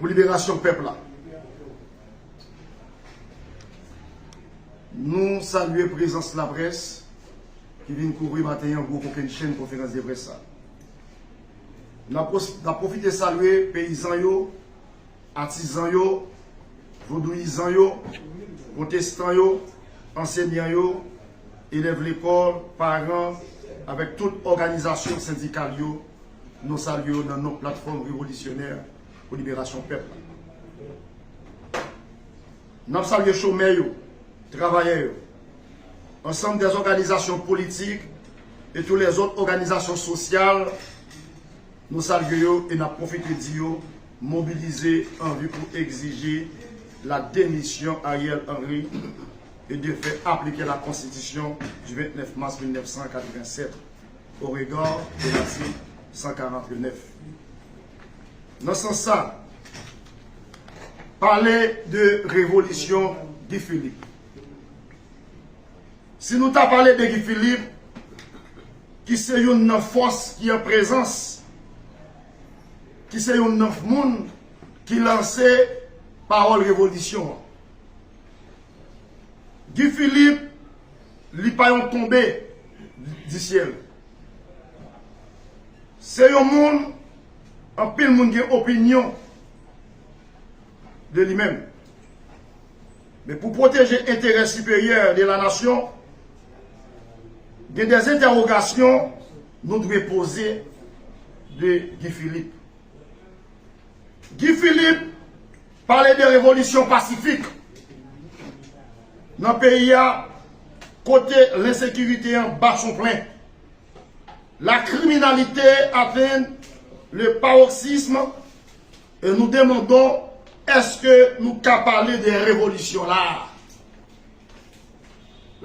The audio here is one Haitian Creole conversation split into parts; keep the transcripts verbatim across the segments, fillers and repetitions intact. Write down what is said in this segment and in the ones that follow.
Pou liberasyon pèp la. Nou salye prezans laprès ki vin kouvri maten an gwo kokenn chenn konferans de près sa. N ap pwos-, n ap pwofite salye peyizan yo, atizan yo, vodouyizan yo, pwotestan yo, ansenyan yo, elèv lekòl, paran, avèk tout òganizasyon sendikal yo, nou salye yo nan non Platfòm Revolisyonè pou Liberasyon Pèp la. N ap salye chomè yo, travayè yo, ansanm dè òganizasyon politik e tout lèzòt òganizasyon sosyal, nou salye yo e n ap pwofite di yo mobilize an vi pou egzije la demisyon Ariel Henry e de fè aplike la konstitisyon du vingt-neuf mars mille neuf cent quatre-vingt-sept au regard de l'article cent quarante-neuf. Nan sans sa, pale de revolisyon Guy Philippe. Si nou ta pale de Guy Philippe, ki se youn nan fòs ki an prezans, ki se youn nan moun ki lanse pawòl revolisyon an. Guy Philippe, li pa yon tonbe di syèl. Se yon moun, anpil moun gen opinyon de li menm. Men pou pwoteje enterè siperyè de la nasyon, gen dè entèwogasyon nou dwe poze de Guy Philippe. Guy Philippe pale de revolisyon pasifik nan peyi a, kote lensekirite an bat son plen. La criminalité atteint le paroxysme et nous demandons, èske nou ka pale de revolisyon la?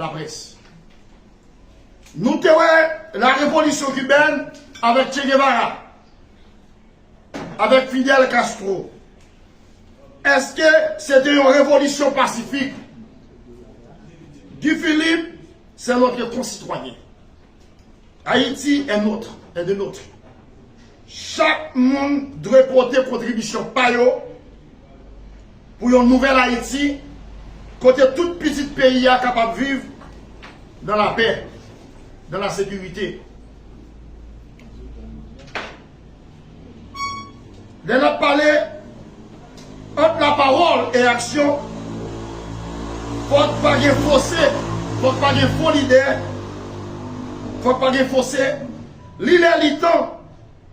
Laprès. Nou te wè la revolisyon kibèn avèk Che Guevara, avèk Fidel Castro. Èske se te yon revolisyon pasifik? Guy Philippe, c'est notre concitoyen. Haïti est notre, est de notre. Chak moun dwe pote kontribisyon pa yo pou yon nouvèl Ayiti kote tout pitit peyi a kapab viv dans la paix, dans la sécurité. Lè n ap pale ant lapawòl e aksyon, fòk pa gen fose, fòk pa gen fo lidè, fòk pa gen fose. Li lè li tan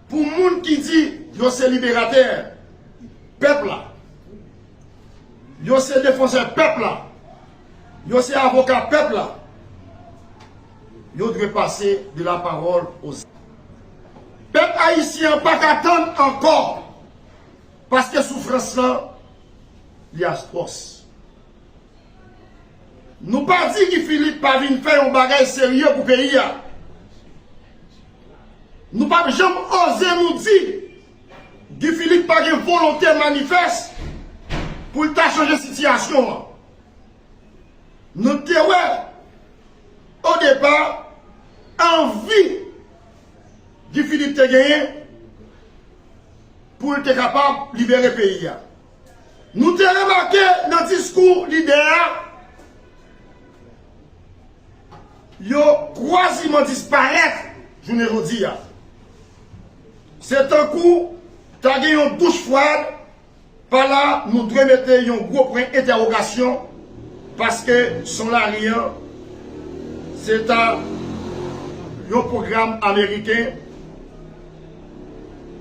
pou moun ki di yo se liberatè pèp la, yo se defansè pèp la, yo se avoka pèp la, yo dwe pase de la parole aux actes. Pèp ayisyen an pa ka tann ankò, paske soufrans lan, li atwòs. Nou pa di Guy Philippe pa vin fè yon bagay serye pou peyi a. Nou p ap janm oze nou di Guy Philippe pa gen volonte manifès pou l ta chanje sitiyasyon an. Nou te wè, o depa, anvi Guy Philippe te genyen pou l te kapab libere peyi a. Nou te remake nan diskou lidè a, yo kwaziman disparèt jounen jodi a. Se tankou ta gen yon douch fwad. Pa la, nou dwe mete yon gwo pwen entèwogasyon, paske son lari an, se ta yon pwogram ameriken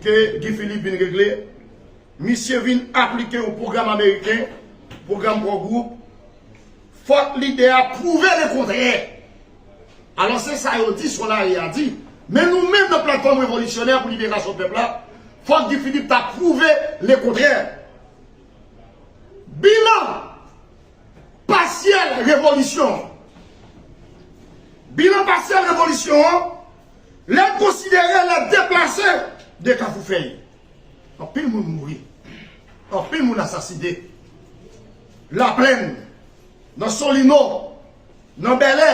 ke Guy Philippe vin regle. Misye vin aplike yon pwogram ameriken, pwogram Core Group. Fòk lidè a pwouve lekontrè. Alò, se sa yo di, Solari a di. Men nou menm nan Platfòm Revolisyonè pou Liberasyon Pèp la, fòk Guy Philippe ta pwouve lekontrè. Bilan pasyèl revolisyon an. Bilan pasyèl revolisyon an, lè n konsidere lè deplase de Kafou Fèy. Anpil moun mouri. Anpil moun asasine. Laplèn, nan Solino, nan Bèlè,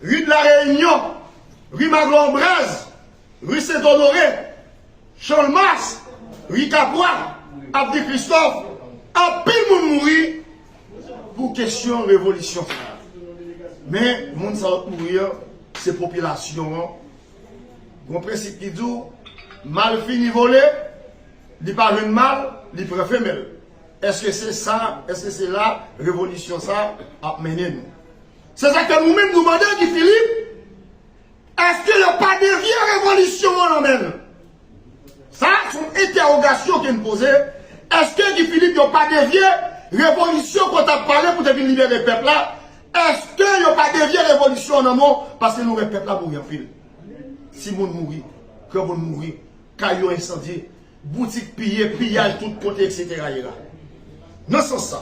ri de la Reyinyon, ri Maglon Ambraz, ri Sent Onore, Chanmas, ri Kapwa, ap di Christophe, anpil moun mouri pou kesyon revolisyon sa a. Men, moun sa yo k mouri an, se popilasyon an. Gon prensip ki di w, mal fini vole, li pa jwenn mal, li pran femèl. Èske se sa, èske se la revolisyon sa ap mennen nou? Se sa ke nou menm nou mande Guy Philippe, èske yo pa devye revolisyon an nan men l? Sa, se yon entèwogasyon ke n poze. Èske Guy Philippe yo pa devye revolisyon ke w t ap pale pou te vin libere pèp la? Èske yo pa devye revolisyon an nan men w? Paske nou wè pèp la mouri anpil. Timoun mouri, granmoun mouri, kay yo ensandye, boutik piye, piyaj tout kote, etsetera. Nan sans sa,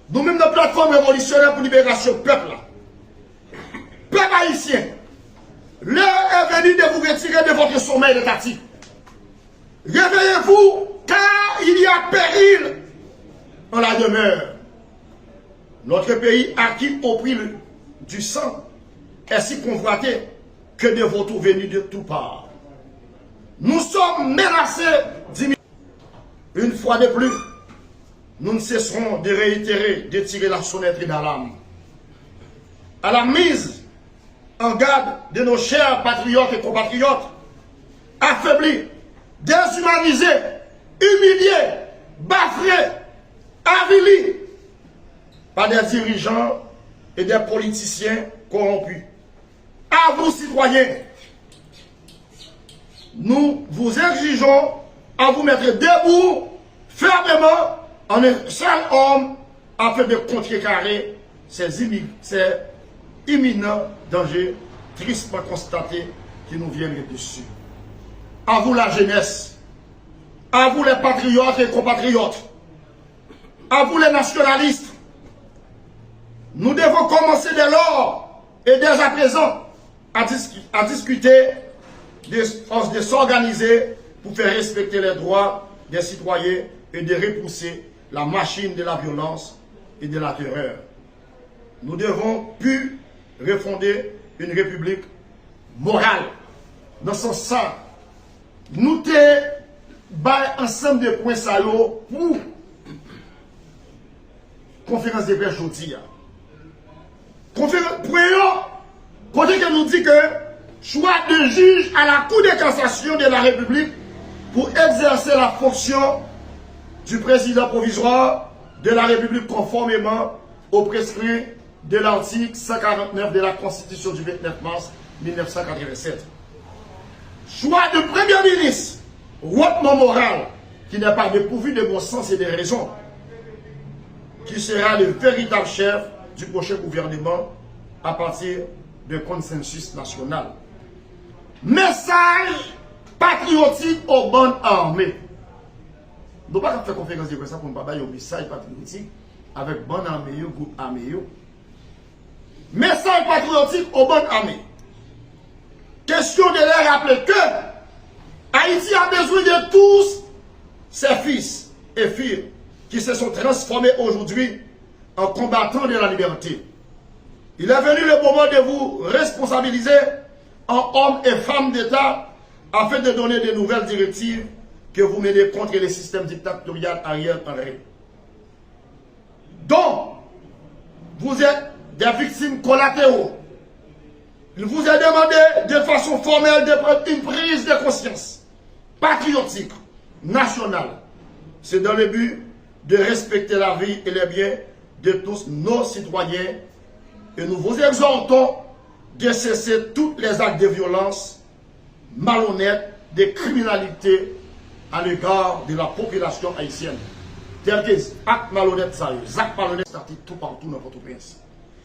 nou menm nan Platfòm Revolisyonè pou Liberasyon Pèp la, peuple haïtien, l'heure est venue de vous retirer de votre sommeil étatique. Réveillez-vous, car il y a péril en la demeure. Notre pays acquis au prix du sang est si convoité que de vautours venus de toutes parts. Nous sommes menacés d'immi-, une fois de plus, nous ne cesserons de réitérer, de tirer la sonnette d'alarme. À la mise en garde de nos chers patriotes et compatriotes, affaiblis, déshumanisés, humiliés, bafoués, avilis par des dirigeants et des politiciens corrompus. À vous, citoyens, nous vous exigeons à vous mettre debout fermement en un seul homme afin de contrecarrer ces immi-, ces imminents dangers tristement constatés qui nous viennent dessus. À vous, la jeunesse, à vous, les patriotes et compatriotes, à vous, les nationalistes, nous devons commencer dès lors et dès à présent à dis-, à discuter de, de s'organiser pour faire respecter les droits des citoyens et de repousser la machine de la violence et de la terreur. Nous devons puis refonder une république morale. Nan sans sa, nou te bay ansanm de pwen sa yo pou konferans de près jodi a. Konferans, pwen yo, kote ke nou di ke choix de juge à la Cour de cassation de la République pour exercer la fonction du président provisoire de la République conformément aux prescrits de l'article cent quarante-neuf de la Constitution du vingt-neuf mars mille neuf cent quatre-vingt-sept. Choix de Premier ministre hautement moral, qui n'est pas dépourvu de bon sens et de raison, qui sera le véritable chef du prochain gouvernement à partir d'un consensus national. Mesaj patriyotik o bann ame. Nou pa ka fè konferans de près la pou nou pa bay yon mesaj patriyotik avèk bann ame yo, gwoup ame yo. Mesaj patriyotik o bann ame. Question de leur rappeler que Haïti a besoin de tous ses fils et filles qui se sont transformés aujourd'hui en combattants de la liberté. Il est venu le moment de vous responsabiliser en hommes et femmes d'État afin de donner de nouvelles directives que vous menez contre le système dictatorial Ariel Henry, dont vous êtes des victimes collatéraux. Il vous est demandé de façon formelle de prendre une prise de conscience patriotique, nationale. C'est dans le but de respecter la vie et les biens de tous nos citoyens et nous vous exhortons de cesser tous les actes de violence malhonnête, de criminalité à l'égard de la population haïtienne. Tèl ke ak malonèt sa yo, zak malonèt sa te toupatou nan Pòtoprens.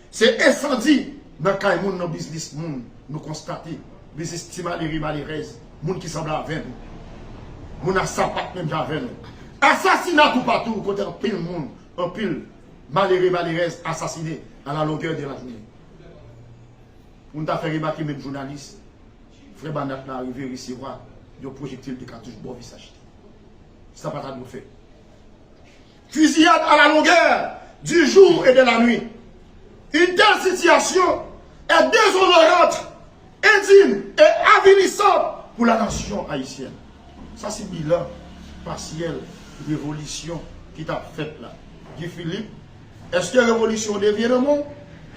Se ensandi nan kay moun, nan biznis moun, nou konstate biznis ti malere, malerèz, moun ki sanble avè nou. Moun a sapat menm jan avè nou. Asasina toupatou, kote anpil moun, anpil malere, malerèz asasine à la longueur de la journée. Pou n ta fè remake menm jounalis, frè Banat la rive resevwa yon pwojektil de katouch bò visaj li. Sa pa ta dwe fèt. Fusillade à la longueur du jour et de la nuit. Une telle situation est déshonorante, indigne et avilissante pour la nation haïtienne. Sa se bilan pasyèl revolisyon ki t ap fèt la. Guy Philippe, èske revolisyon an devyen nan men w?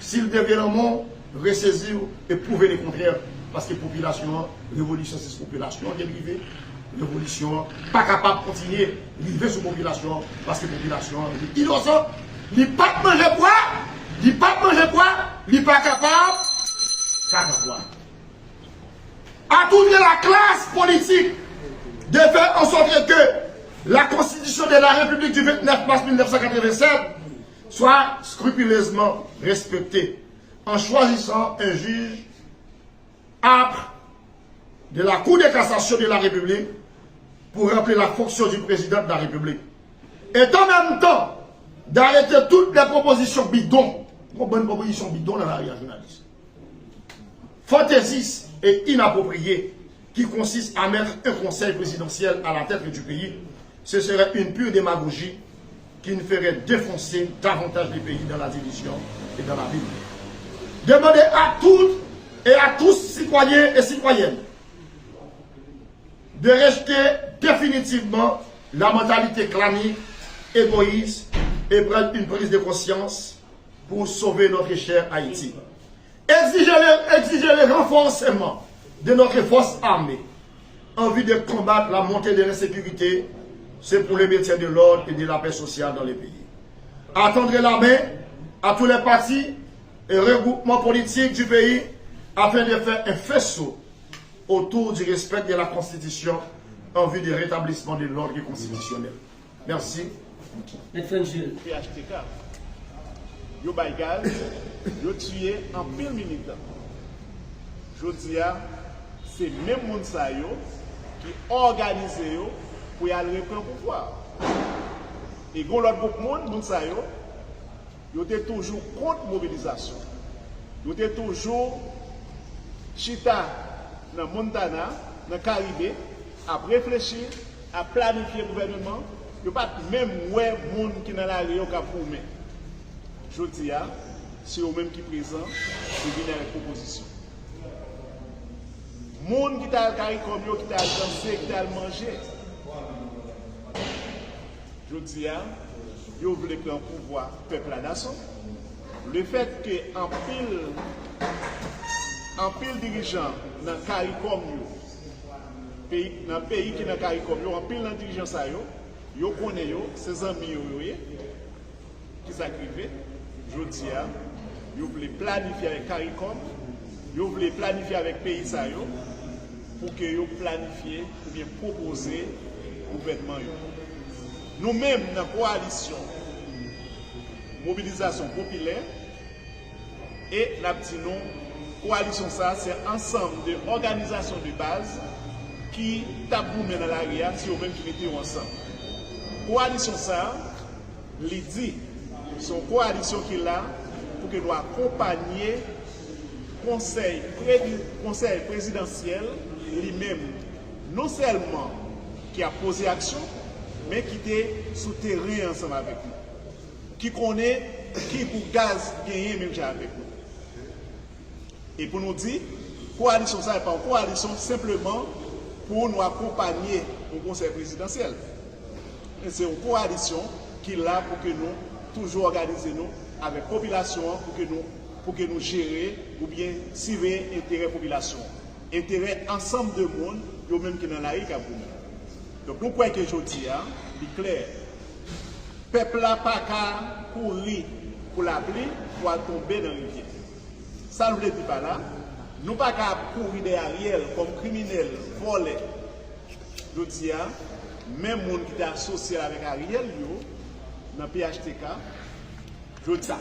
Si l devyen nan men w, resezi w e pwouve lekontrè. Paske popilasyon an, revolisyon se sou popilasyon an ke l rive. Revolisyon an pa kapab kontinye rive sou popilasyon an, paske popilasyon an li inosan, li pa t manje pwa, li pa t manje pwa, li pa kapab kaka pwa. À toute la classe politique de faire en sorte que la Constitution de la République du vingt-neuf mars mille neuf cent quatre-vingt-sept soit scrupuleusement respectée en choisissant un juge apte de la Cour de cassation de la République pour remplir la fonction du président de la République. Et en même temps, d'arrêter toutes les propositions bidons. Bon, bonne proposition bidon dans la région journaliste. Fantaisiste et inappropriée qui consiste à mettre un conseil présidentiel à la tête du pays, ce serait une pure démagogie qui nous ferait défoncer davantage le pays dans la division et dans l'abîme. Demandez à toutes et à tous, citoyens et citoyennes, de rejeter définitivement la mentalité clanique, égoïste et prendre une prise de conscience pour sauver notre chère Haïti. Exiger le, exiger le renforcement de notre force armée en vue de combattre la montée de l'insécurité, c'est pour le maintien de l'ordre et de la paix sociale dans le pays. À tendre la main à tous les partis et regroupements politiques du pays afin de faire un faisceau autour du respect de la Constitution en vue du rétablissement de l'ordre constitutionnel. Mèsi. Mèt Frangil. P H T K, yo bay gaz, yo tiye anpil militan. Jodi a, se menm moun sa yo ki òganize yo pou y al reprann pouvwa a. E gen yon lòt gwoup moun, moun sa yo, yo te toujou kont mobilizasyon. Yo te toujou chita nan Montana, nan Karibe, ap reflechi, ap planifye gouvèneman. Yo pa t menm wè moun ki nan lari yo k ap goumen. Jodi a, se yo menm ki prezan, yo vini avèk pwopozisyon. Moun ki t al CARICOM yo, ki t al danse, ki t al manje. Jodi a, yo vle pran pouvwa pèp la daso. Lefètke anpil, anpil dirijan nan CARICOM yo, peyi, nan peyi ki nan CARICOM yo, anpil nan dirijan sa yo, yo konnen yo, se zanmi yo yo ye. Kisa k rive? Jodi a, yo vle planifye avèk CARICOM, yo vle planifye avèk peyi sa yo, pou ke yo planifye oubyen pwopoze gouvènman yo. Nou menm nan kowalisyon mobilizasyon popilè, e n ap di nou, kowalisyon sa a se ansanm de òganizasyon de baz ki t ap goumen nan lari a, se yo menm ki mete yo ansanm. Kowalisyon sa a, li di, se yon kowalisyon ki la pou ke nou akonpanye konsèy predi-, konsèy prezidansyèl li menm, non sèlman ki ap poze aksyon, men ki te sou teren ansanm avèk nou, ki konnen ki bout gaz genyen menm jan avèk nou. E pou nou di, kowalisyon sa a pa yon kowalisyon senpleman pou nou akonpanye yon konsèy prezidansyèl. Men se yon kowalisyon ki la pou ke nou toujou òganize nou avèk popilasyon an, pou ke nou, pou ke nou jere oubyen siveye enterè popilasyon an, enterè ansanm de moun, yo menm ki nan lari k ap goumen. Donk, nou kwè ke jodi a, li klè, pèp la pa ka kouri pou lapli pou al tonbe nan rivyè. Sa l vle di pa la, nou pa ka ap kouri dèyè Ariel kòm kriminèl, vòlè. Jodi a, menm moun ki te asosye l avèk Ariel yo nan P H T K, jodi sa.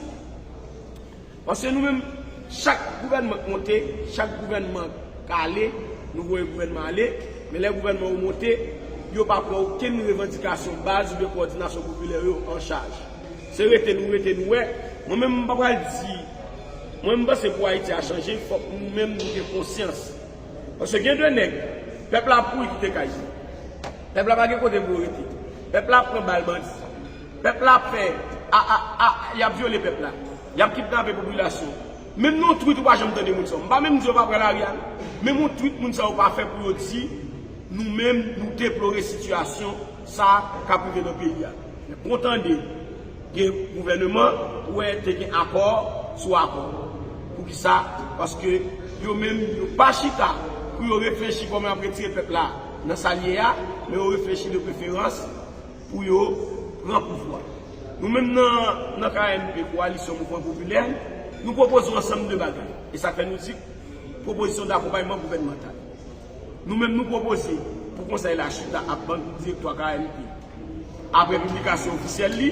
Paske nou menm, chak gouvènman k monte, chak gouvènman k ale, nou voye gouvènman ale, men lè gouvènman yo monte, yo pa pran okenn revandikasyon baz oubyen kowòdinasyon popilè yo an chaj. Se rete nou rete nou wè. Mwen menm, m pa pral di, mwen, m panse pou Ayiti a chanje, fòk nou menm nou gen konsyans. Paske gen de nèg, pèp la ap kouri kite kay yo. Pèp la pa gen kote pou yo rete. Pèp la ap pran bal bandi. Pèp la ap fè, a, a, a, y ap vyole pèp la. Y ap kidnape popilasyon. Menm yon tweet ou pa janm tande moun sa yo. M pa menm di yo pa pran lari a, non. Menm yon tweet moun sa yo pa fè pou yo di, nou menm, nou deplore sitiyasyon Sa k ap rive nan peyi a. Men pou w tande gen gouvèneman, ou wè te gen akò sou akò. Poukisa? Paske yo menm yo pa chita pou yo reflechi kòman y ap retire pèp la nan sa l ye a, men yo reflechi de preferans pou yo pran pouvwa. Nou menm nan, nan K M P, Koalisyon Mouvman Popilè, nou pwopoze yon ansanm de bagay. E sa fè nou di pwopozisyon dakonpayman gouvènmantal. Nou menm nou pwopoze pou konsèy la chita ak bann direktwa K M P. Apre piblikasyon ofisyèl li,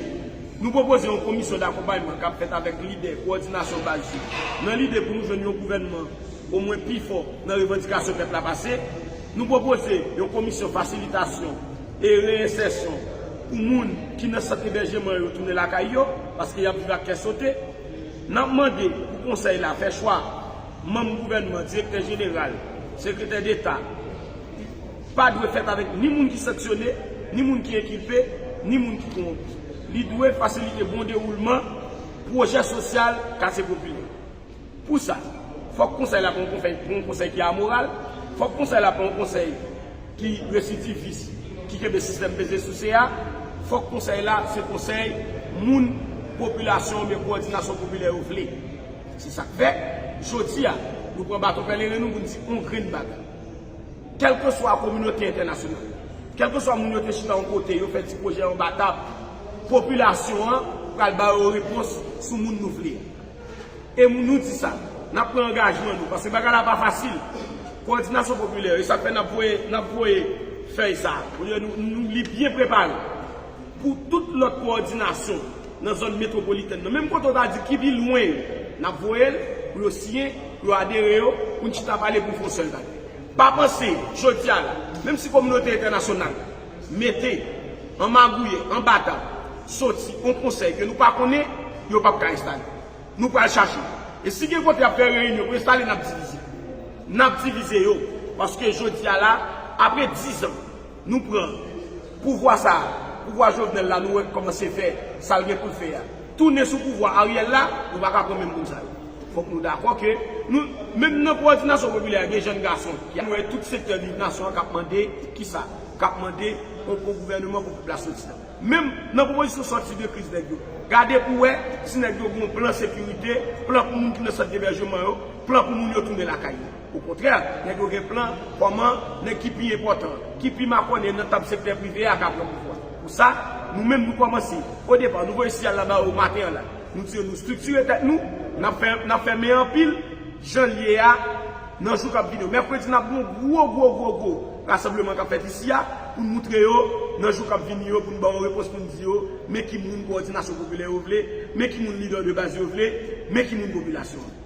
nou pwopoze yon komisyon dakonpayman k ap fèt avèk lidè kowòdinasyon baz yo, nan lide pou nou jwenn yon gouvènman omwen pi fò nan revandikasyon pèp la pase. Nou pwopoze yon komisyon fasilitasyon e reyensèsyon pou moun ki nan sant ebèjeman yo tounen lakay yo, paske y ap viv ak kè sote. N ap mande pou konsèy la fè chwa manm gouvènman, direktè jeneral, sekretè deta, pa dwe fèt avèk ni moun ki sanksyone, ni moun ki enkilpe, ni moun ki kowonpi. Li dwe fasilite bon dewoulman pwojè sosyal katye popilè. Pou sa, fòk konsèy la pa yon konsèy, pa yon konsèy ki amoral, fòk konsèy la pa yon konsèy ki residivis, ki kenbe sistèm peze souse a, fòk konsèy la se konsèy moun popilasyon oubyen kowòdinasyon popilè yo vle. Se sa k fè, jodi a, nou pran baton pèleren nou pou n di yon grenn bagay. Kèlkeswa kominote entènasyonal, kèlkeswa moun yo te chita yon kote, yo fè ti pwojè anba tab, popilasyon an pral ba yo repons sou moun nou vle a. E nou di sa, n ap pran angajman nou, paske bagay la pa fasil. Kowòdinasyon popilè, e sa k fè n ap voye, n ap voye fèy sa a. Pou nou, nou li byen prepare. Pou tout lòt kowòdinasyon nan zòn metwopolitèn nan, menm kote w ta di ki pi lwen yo, n ap voye l pou yo siyen, pou yo adere yo, pou n chita pale pou n fè yon sèl bagay. Pa panse, jodi a la, menm si kominote entènasyonal mete an magouye, anba tab, soti yon konsèy ke nou pa konnen, yo p ap ka enstale. Nou pral chache. E si gen kote y ap fè reyinyon pou enstale, n ap divize. N ap divize yo. Paske jodi a la, apre diz an, nou pran pouvwa sa a, pouvwa Jovenel la, nou wè kòmanse fè sa l gen pou l fè a. Tounen sou pouvwa Ariel la, nou pa ka pran menm moun sa yo. Fòk nou dakò ke nou, menm nan kowòdinasyon popilè a, gen jèn gason ki, nou wè tout sektè viv nasyon an k ap mande kisa? K ap mande yon bon gouvèneman pou pèp la soti nan. Menm nan pwopozisyon sòti de kriz nèg yo, gade pou wè si nèg yo gen yon plan sekirite, plan pou moun ki nan sant ebèjeman yo, plan pou moun yo tounen lakay yo. Okontrè, nèg yo gen plan kòman nèg ki pi enpòtan, ki pi makònen nan tab sektè prive a ka pran pouvwa. Pou sa, nou menm nou kòmanse. Odepa, nou voye siyal la ba yo maten an la. Nou di yo nou estriktire tèt nou, n ap fè, n ap fè men anpil, jan l ye a, nan jou k ap vini yo. Mèkredi, n ap gen yon gwo, gwo, gwo, gwo rasanbleman k ap fèt isi a pou n moutre yo, nan jou k ap vini yo, pou n ba yo repons, pou n di yo, men ki moun kowòdinasyon popilè yo vle, men ki moun lidè de baz yo vle, men ki moun popilasyon an.